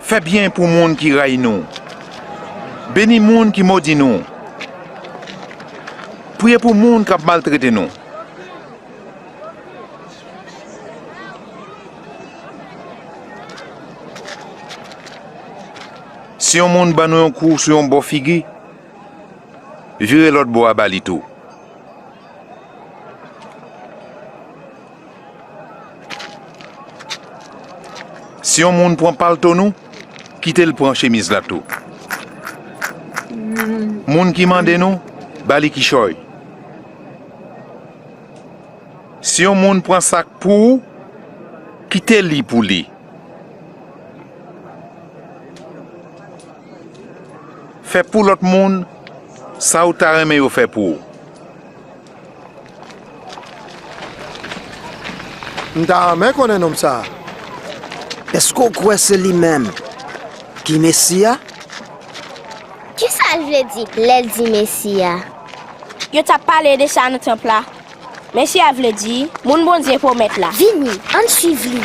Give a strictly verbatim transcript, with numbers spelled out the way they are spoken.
Fè byen pou moun ki rayi nou. Beni moun ki modi nou. Priye pou moun k ap maltrete nou. Si yon moun ban nou yon kou sou yon bò figi, vire lòt bò a ba li tou. Si yon moun pran palto nou, kite l pran chemiz la tou. Moun ki mande nou, ba li kichòy. Si yon moun pran sak pou ou, kite li pou li. Fè pou lòt moun sa ou ta renmen yo fè pou ou. M ta renmen konnen nonm sa a. Èske w kwè se li menm ki Mesi a? Kisa l vle di lè l di Mesi a? Yo t ap pale de sa nan tanp la. Mesi a vle di, moun Bondye pwomèt la. Vini, ann suiv li.